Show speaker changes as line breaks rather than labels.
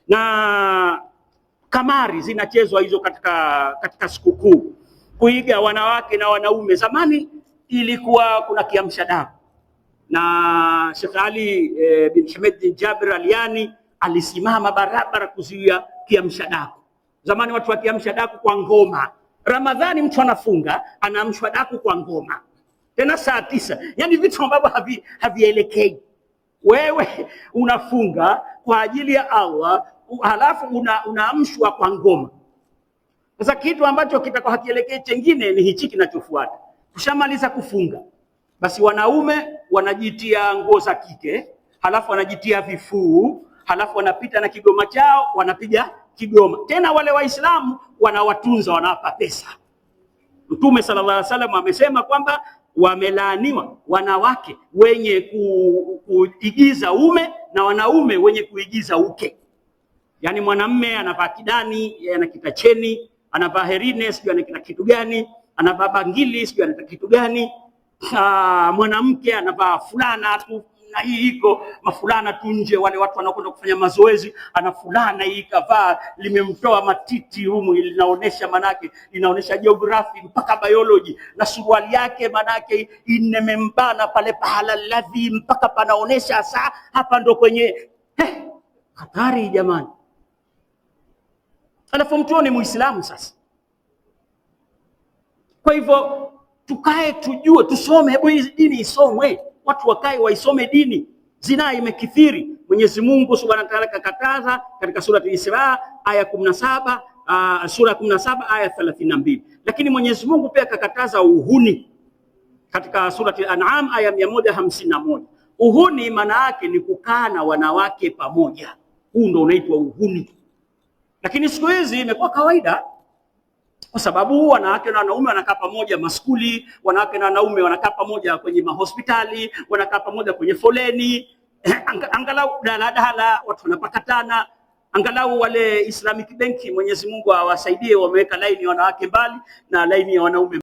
Na kamari zinachezwa hizo katika sikukuu, kuiga wanawake na wanaume. Zamani ilikuwa kuna kiamsha daku na Sheikh Ali bin Hamid bin Jabir Aliani alisimama barabara kuzuia kiamsha daku. Zamani watu wakiamsha daku kwa ngoma. Ramadhani mtu anafunga anaamshwa daku kwa ngoma, tena saa 9, yaani vitu ambavyo havielekei. Wewe unafunga kwa ajili ya Allah, halafu unaamshwa kwa ngoma. Sasa kitu ambacho kitakuwa hakielekei chengine ni hichi kinachofuata. Tushamaliza kufunga, basi wanaume wanajitia nguo za kike, halafu wanajitia vifuu, halafu wanapita na kigoma chao, wanapiga kigoma. Tena wale Waislamu wanawatunza, wanawapa pesa. Mtume sallallahu alaihi wasallam amesema kwamba wamelaaniwa wanawake wenye kuigiza ume na wanaume wenye kuigiza uke. Yaani mwanamme anavaa kidani, anakita cheni, anavaa herine, sijui anakita kitu gani, anavaa bangili, sijui anakita kitu gani. Mwanamke anavaa fulana tu na hii iko mafulana tu nje, wale watu wanaokwenda kufanya mazoezi, ana fulana hii kavaa, limemtoa matiti humu, linaonesha manake, linaonesha geography mpaka biology, na suruali yake manake inemembana pale pahala ladhi mpaka panaonesha saa hapa ndo kwenye hatari jamani. Alafu mtu ni Muislamu sasa. Kwa hivyo tukae tujue, tusome, hebu hii dini isomwe, watu wakae waisome dini. Zinaa imekithiri. Mwenyezi Mungu Subhanahu wa Ta'ala kakataza katika sura Isra aya 17, sura 17 aya 32. Lakini Mwenyezi Mungu pia kakataza uhuni katika surati Al-An'am aya 151. Uhuni maana yake ni kukaa na wanawake pamoja, huu ndo unaitwa uhuni. Lakini siku hizi imekuwa kawaida kwa sababu wanawake na wanaume wanakaa pamoja maskuli, wanawake na wanaume wanakaa pamoja kwenye mahospitali, wanakaa pamoja kwenye foleni, angalau daladala watu wanapakatana, angalau wale Islamic Benki, Mwenyezi Mungu awasaidie, wameweka laini ya wanawake mbali na laini ya wanaume.